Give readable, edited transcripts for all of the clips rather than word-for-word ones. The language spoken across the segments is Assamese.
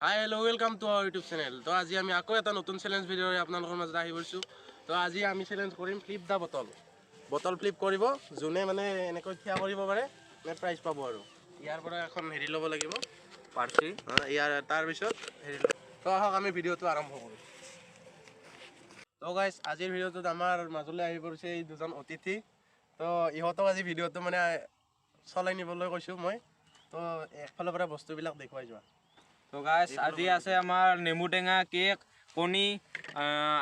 Hi hello welcome to our YouTube channel. তো আজি আমি আকৌ এটা নতুন চেলেঞ্জ ভিডিঅ'ৰে আপোনালোকৰ মাজত আহি পৰিছোঁ। তো আজি আমি চেলেঞ্জ কৰিম flip the bottle. Bottle flip কৰিব যোনে মানে এনেকৈ থিয় কৰিব পাৰে মানে প্ৰাইজ পাব। আৰু ইয়াৰ পৰা এখন হেৰি ল'ব লাগিব পাৰ্চি, ইয়াৰ তাৰপিছত হেৰি ল'ব। তো আহক আমি ভিডিঅ'টো আৰম্ভ কৰোঁ। তো গাইজ আজিৰ ভিডিঅ'টোত আমাৰ মাজলৈ আহি পৰিছে এই দুজন অতিথি। তো ইহঁতক আজি ভিডিঅ'টো মানে চলাই নিবলৈ কৈছোঁ মই। তো একফালৰ পৰা বস্তুবিলাক দেখুৱাই যোৱা। তো গাইজ আজি আছে আমাৰ নেমু টেঙা, কেক, কণী,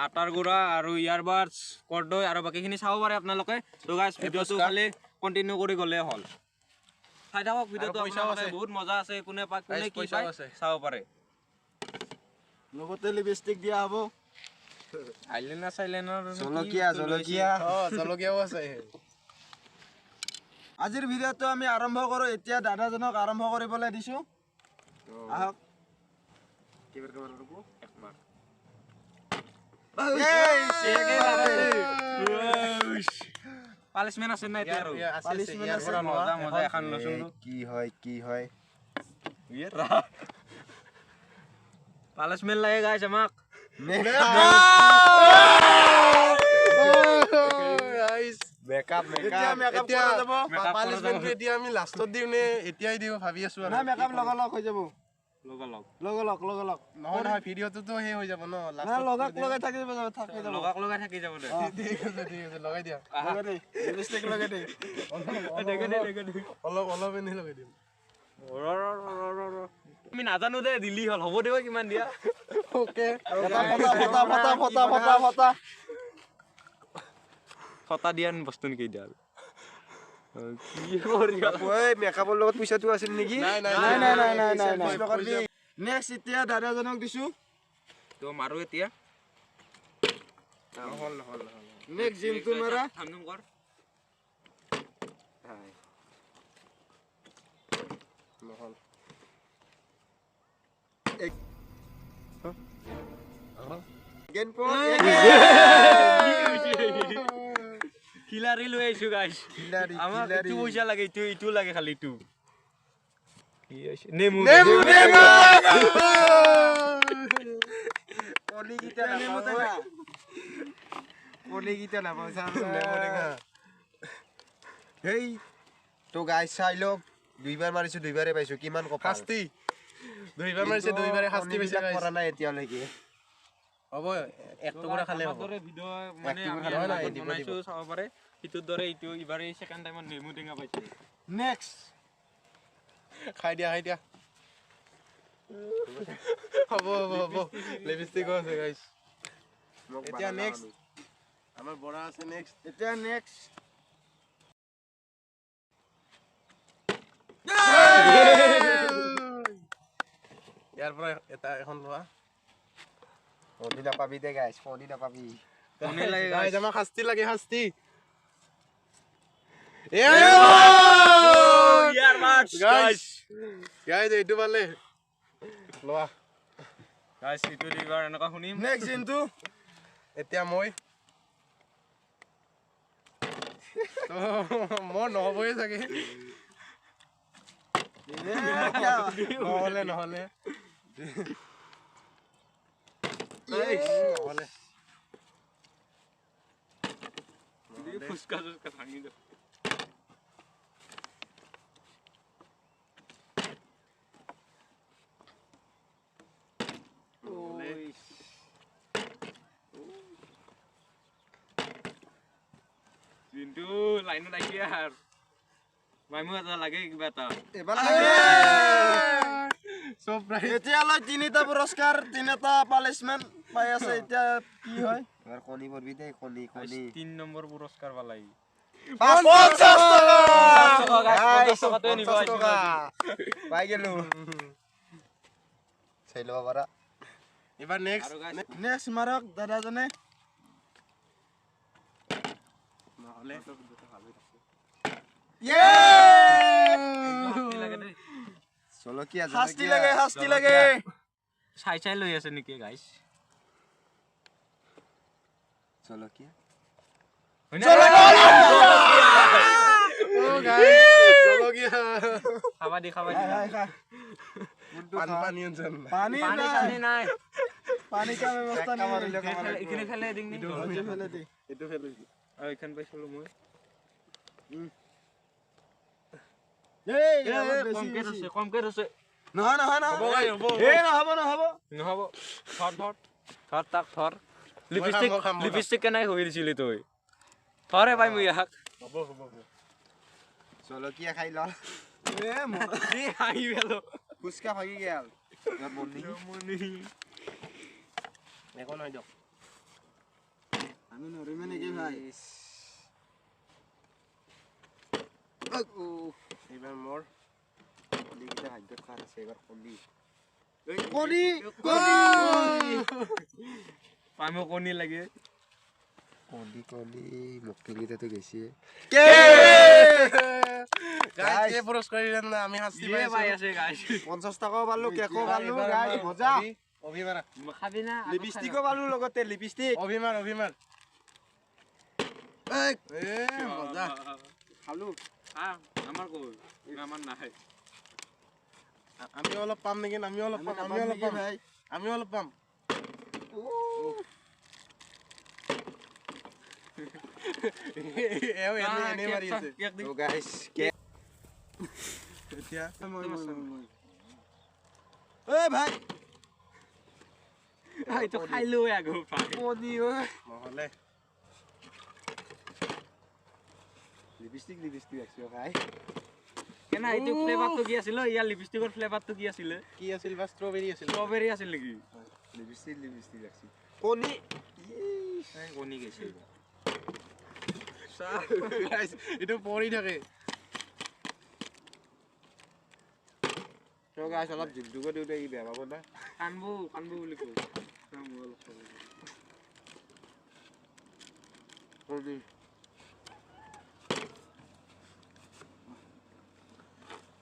আটাৰ গুড়া আৰু ইয়াৰবাডছ, কৰ্দৈ আৰু বাকীখিনি চাব পাৰে আপোনালোকে। তো গাইজ ভিডিঅ'টো খালি কণ্টিনিউ কৰি গ'লে হ'ল, চাই থাকক ভিডিঅ'টো, আপোনালোকে বহুত মজা আছে। কোনে পায় কোনে কি পায় চাব পাৰে। লগতে লিপষ্টিক দিয়া হ'ব, আইলাইনাৰ চাইলাইনাৰ, জলকীয়া জলকীয়া জলকীয়াও আছে। আজিৰ ভিডিঅ'টো আমি আৰম্ভ কৰোঁ। এতিয়া দাদাজনক আৰম্ভ কৰিবলৈ দিছোঁ, আহক। পালিচমেণ্ট আছে নাই? কি হয় কি হয়, পালিচমেণ্ট লাগে গাইছ আমাক। এতিয়া আমি লাষ্টত দিওঁ নে এতিয়াই দিওঁ ভাবি আছো। মেকআপ লগালগ হৈ যাব, লগালগ লগালগ লগালগ। নহয় নহয়, ভিডিঅ'টোতো সেই হৈ যাব ন, লগাক লগাই থাকি যাব, থাকি যাব, লগাক লগাই থাকি যাব। ঠিক আছে ঠিক আছে, লগাই দিয়া, লগাই দে, লিপষ্টিক লগাই দে, অলপ অলপ এনেই লগাই দিম। আমি নাজানো দে, দিলি হ'ল হ'ব দিব, কিমান দিয়া। ওকে, ফটা ফটা ফটা ফটা ফটা ফটা দিয়া বস্তু নেকি এতিয়া? কি কৰি মেকআপৰ লগত পইচাটো আছিল নেকি? নাই নাই নাই নাই নাই নাই নাই। নেক্সট এতিয়া দাদাজনক দিছো। তো মাৰো এতিয়া। নহল নহল নহল। নেক্সট জিমটো মাৰা। থাম থাম কৰ। নহল। এক খিলাৰি লৈ আহিছো গাইছ। আমাক ইটো পইচা লাগে, ইটো ইটো লাগে, খালি ইটো। কি হৈছে? নেমু নেমু নেমু কণীকেইটা নেমু টেঙা, কণীকেইটা নাপাওঁ নেমু টেঙা। হেই তো গাইছ চাই লওক, দুইবাৰ মাৰিছো দুইবাৰে পাইছো, কিমান কপাল। শাস্তি দুইবাৰ মাৰিছে দুইবাৰে শাস্তি পাইছে। কৰা নাই এতিয়ালৈকে। হ'ব, এক টুকুৰা খালে হ'ব। মানে বনাইছো চাব পাৰে, সিটোৰ দৰে ইটো ইবাৰ এই ছেকেণ্ড টাইমত নেমু টেঙা পাইছো। নেক্সট খাই দিয়া খাই দিয়া। হ'ব হ'ব হ'ব, লিপষ্টিকো আছে গাইছ। এতিয়া নেক্সট আমাৰ বৰা আছে। নেক্সট এতিয়া নেক্সট ইয়াৰ পৰা এটা এখন লোৱা। কণী নাপাবি দে গাইছ, কণী নাপাবি। কণী লাগে গাইছ আমাক, শাস্তি লাগে শাস্তি। গাইছ এইটো পালে লোৱা গাইছ, এইটো এইবাৰ এনেকুৱা শুনিম। নেক্সট জিনটো এতিয়া মই মোৰ নহ'বই চাগে। নহ'লে নহ'লে নহ'লে ফুচকা চুচকা ভাঙি যাব। জিনটো লাইনত আহিছে আৰু মাইমু এটা লাগে কিবা এটা। এতিয়ালৈ তিনিটা পুৰস্কাৰ, তিনিটা পালিচমেণ্ট পাই আছে। এতিয়া কি হয়? এবাৰ কণী পৰবি দে, কণী কণী। 3 নম্বৰ পুৰস্কাৰ পালাই 50 টকা পাই গেলো। চাই ল'ব পাৰা। এবাৰ নেক্সট নেক্সট মাৰক দাদাজনে। নহ'লে জলকীয়া শাস্তি লাগে, শাস্তি লাগে। চাই চাই লৈ আছে নেকি গাইছ? জলকীয়া জলকীয়া খাবা দি, খাবা দি। পানী পানী নাই, পানী কা ব্যৱস্থা নাই। এইখিনি ফেলাই দিম নি? ফেলাই দে, এইটো ফেলাই দি। আৰু এইখন পাইছিলো মই। এই কমকে আছে, কমকে আছে। নহয় নহয় নহয়, এই নহ'ব নহ'ব নহ'ব। থৰ থৰ থৰ, তাক থৰ। লিপষ্টিক লিপষ্টিক কেনেকৈ ঘঁহি দিছিলি তই? থৰে পাই মই ইয়াক। হ'ব হ'ব হ'ব। জলকীয়া খাই ল। আহি গেলো, ফুচকা ভাগি গেল। একো নহয় দিয়ক। আমি নৰিমে নেকি ভাই? এইবাৰ মোৰ কণীকেইটা ভাগ্যত খাৰ আছে। এইবাৰ কণী কণী কণী পামো, কণী লাগে। কণী কণী মক্কেলকেইটাতো গেছে। আমি শাস্তি পাই আছে গাইছ। 50 টকাও পালো, কেকো পালো গাইছ, মজা। অভিমাৰ খাবি না? লিপষ্টিকো পালো লগতে, লিপষ্টিক। অভিমাৰ অভিমাৰ, এ মজা খালো। আমাৰ ক'ত? আমাৰ নাই। আমি অলপ পাম নেকি? আমি অলপ পাম, আমি অলপ পাম, আমি অলপ পাম। ভাই এইটো খাই লৈ আগৌ নহ'লে লিপষ্টিক লিপষ্টিক ৰাখিছো খাই কেনা। এইটো ফ্লেভাৰটো কি আছিল? ইয়াৰ লিপষ্টিকৰ ফ্লেভাৰটো কি আছিলে? কি আছিল বা? ষ্ট্ৰবেৰী আছিল, ষ্ট্ৰবেৰী আছিল নেকি? লিপষ্টিক লিপষ্টিক ৰাখছি। কণী কণী গৈছিল। এইটো পৰি থাকে। তো গাইছ, অলপ জিমটোকো দিওঁতে ই বেয়া পাব না? কানবো কানবো বুলি কওঁ। কণী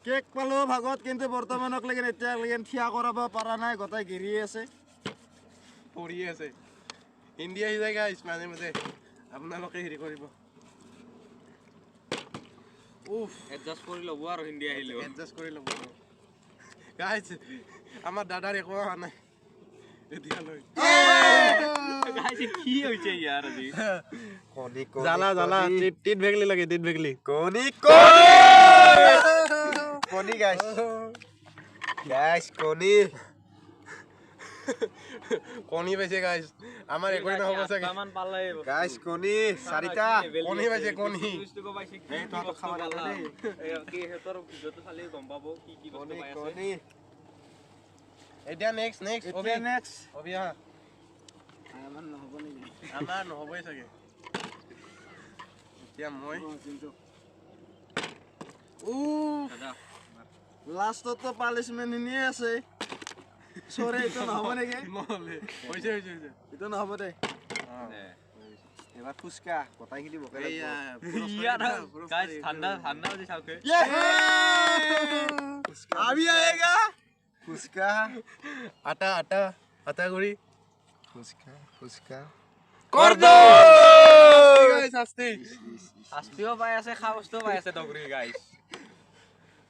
কেক পালো ভাগত, কিন্তু বৰ্তমানক লেগেন এতিয়ালৈকে থিয়া কৰাব পৰা নাই, গোটেই গিৰি আছে, পৰি আছে। হিন্দী আহি যায় গাইছ মাজে মাজে, আপোনালোকে হেৰি কৰিব। উফ, এডজাষ্ট কৰি ল'ব আৰু হিন্দী আহিলেও এডজাষ্ট কৰি ল'ব গাইছ। আমাৰ দাদাৰ একো অহা নাই এতিয়ালৈ। গাইছ, কি হৈছে ইয়াৰ আজি? কণী জ্বালা জ্বালা, টিট ভেগলি লাগে, টিট ভেগলি। কণী কণী কণী গাইছ, গাইছ কণী কণী পাইছে গাইছ। আমাৰ একোৱে নহ'ব চাগে। গাইছ কণী চাৰিটা কণী পাইছে, কণী। কণী। এতিয়া নেক্সট নেক্সট অভি, নেক্সট অভি। আহা। আমাৰ নহ'ব নেকি? আমাৰ নহ'বই চাগে। এতিয়া মই লাষ্টততো পালিচমেণ্ট এনেই আছে। চৰে, এইটো নহ'ব নেকি? নহ'লে হৈছে হৈছে হৈছে, এইটো নহ'ব দে। এবাৰ ফুচকা গোটাইখিনি মোকে লাগিব। ঠাণ্ডা ঠাণ্ডা চাওকে। আমি আয়েগা ফুচকা, আটা আটা আটা গুড়ি, ফুচকা ফুচকা। শাস্তি শাস্তিও পাই আছে, খা বস্তুও পাই আছে ডগৰি গাইছ।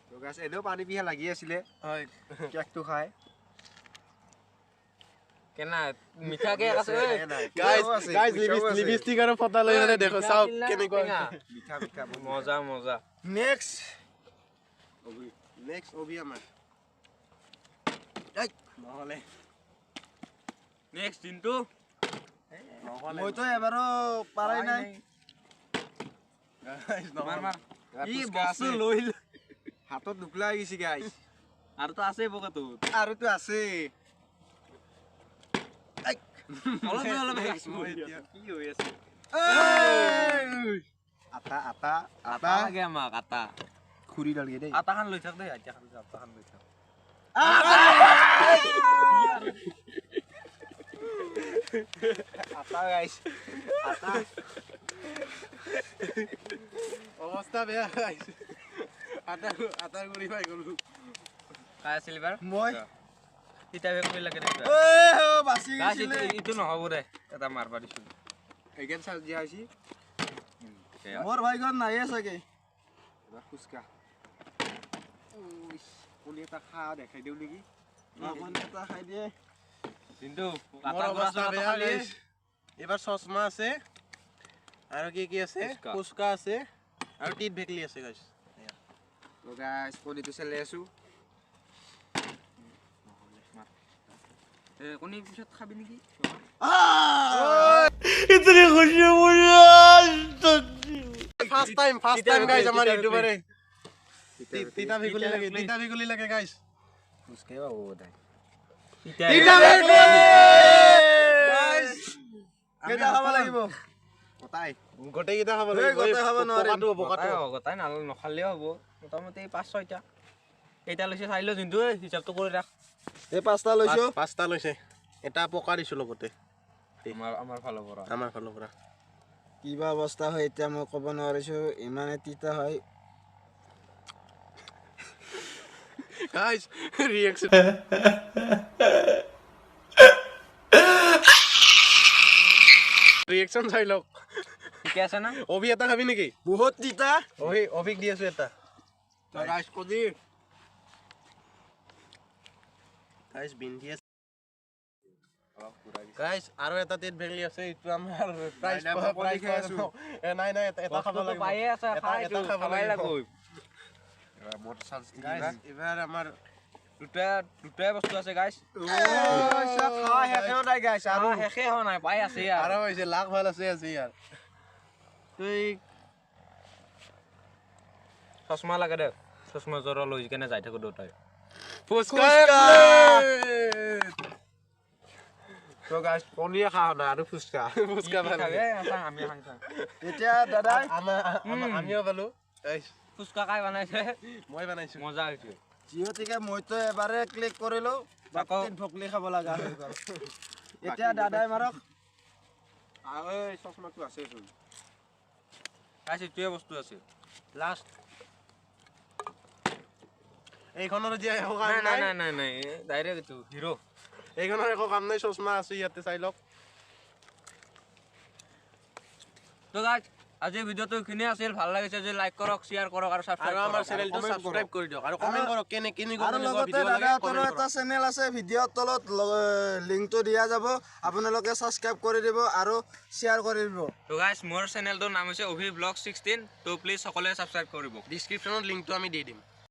তো গাইছ, এনেও পানী পিহা লাগি আছিলে হয় কেকটো খাই। কেনা মিঠা কেক আছে? গাইস গাইস, লিপষ্টিক আৰু ফটা লৈ মানে দেখো, চাওক কেনেকুৱা মিঠা মিঠা, মজা মজা। নেক্সট নেক্সট অভি আমাৰ নহ'লে। নেক্সট দিনটো মইতো এবাৰো পাৰাই নাই। লৈ হাতত নুকলা হৈ গৈছে গাইছ। আৰুতো আছে পকেটত, আৰুতো আছে। অলপ অলপ কি হৈ আছে? আটা আটা আটা লাগে আমাক, আটা খুৰী নালাগে দেই। আটাখান লৈ থাক দেই, আটাখান আটাখান লৈ থাক। আটা গাইছ, আটা। অৱস্থা বেয়া গাইছ, আটা আটাৰ গুৰি পাই গ'লো। কাই আছিল এইবাৰ? মই। তিতা ভেকুৰী লাগে। বাচি গৈছিলে। এইটো নহ'ব দে, এটা মাৰবা দিছো। এইকেইটা চাৰ্জ দিয়া হৈছে। মোৰ ভাইগত নাইয়ে চাগে। এবাৰ ফুচকা। কণী এটা খা দেখাই দিওঁ নেকি? এটা খাই দিয়ে। কিন্তু মোৰ অৱস্থা বেয়া গাইছ। এইবাৰ চশমা আছে আৰু কি কি আছে? ফুচকা আছে আৰু টিট ভেকলি আছে গাইছ। তো গাইছ কণীটো চেলাই আছো। কণী পিছত খাবি নেকি? ফাৰ্ষ্ট টাইম গাইছ আমাৰ ইউটিউবাৰে তিতা ভেকুলি লাগে, তিতা ভেকুলি লাগে গাইছ। ফুচকাই পাব বোধহয়। তিতা ভেকুলি গাইছ। কেইটা খাব লাগিব? গোটাই গোটেইকেইটা খাব লাগিব। গোটেই খাব নোৱাৰিম। পকাটো গোটাই নখালেও হ'ব। মোটামুটি 5-6টা কেইটা লৈছে চাই ল যোনটো হিচাপটো কৰি ৰাখ। এই 5টা লৈছো। 5টা লৈছে, এটা পকা দিছো লগতে আমাৰ ফালৰ পৰা। আমাৰ ফালৰ পৰা কিবা অৱস্থা হয় এতিয়া মই ক'ব নোৱাৰিছো, ইমানে তিতা হয়। গাইছ ৰিয়েকশ্যন ৰিয়েকশ্যন চাই লওক। ঠিকে আছে না? অভি এটা খাবি নেকি? বহুত তিতা। অভি অভিক দি আছো এটা। গাইছ কণী। গাইছ বিন্ধি আছে গাইছ। আৰু এটা টেট ভেলি আছে, এইটো আমাৰ প্ৰাইজ কণী খাই আছো। নাই নাই, এটা খাব লাগিব। পায়ে আছে, এটা খাব লাগিব। মোৰ চান্স গাইছ এইবাৰ আমাৰ দুটাই বস্তু আছে গাইছ। খোৱা শেষেও নাই গাইছ। আৰু শেষে হোৱা নাই, পাই আছে আৰু হৈছে লাখ ভাল আছে আছে ইয়াৰ। তুই চশমা লাগে দে, চশমা জোৰা লৈ কেনে যাই থাকো দুটাই। ফুচকা। তো গাইছ কণীয়ে খোৱা নাই আৰু ফুচকা। ফুচকা ভাল লাগে। আমি এতিয়া দাদাই আমিও পালো গাইছ। ফুচকা খাই বনাইছে, মই বনাইছো, মজা হৈছে। যিহেতুকে মইতো এবাৰে ক্লিক কৰিলো, ভকলি খাব লগা হৈ গ'ল। এতিয়া দাদাই মাৰক। চশমাটো আছে চোন। গাইছ এইটোৱে বস্তু আছে লাষ্ট। এইখনৰ যে একো কাম নাই। নাই নাই নাই, ডাইৰেক্ট এইটো হিৰো। এইখনৰ একো কাম নাই, চশমা আছে ইয়াতে চাই লওক। তো গাইছ আজিৰ ভিডিঅ'টো এইখিনিয়ে আছিল। ভাল লাগিছে যদি লাইক কৰক, শ্বেয়াৰ কৰক আৰু ছাবস্ক্ৰাইব আৰু কৰক। আমাৰ চেনেলটো ছাবস্ক্ৰাইব কৰি দিয়ক আৰু কমেন্ট কৰক কেনে কেনেকুৱা আৰু লগতে দাদাহঁতৰো এটা চেনেল আছে, ভিডিঅ'ৰ তলত লিংকটো দিয়া যাব, আপোনালোকে ছাবস্ক্ৰাইব কৰি দিব আৰু শ্বেয়াৰ কৰি দিব। তো গাইছ মোৰ চেনেলটোৰ নাম হৈছে অভি ব্লগ 16, তো প্লিজ সকলোৱে ছাবস্ক্ৰাইব কৰিব। ডিসক্ৰিপশ্যনত লিংকটো আমি দি দিম।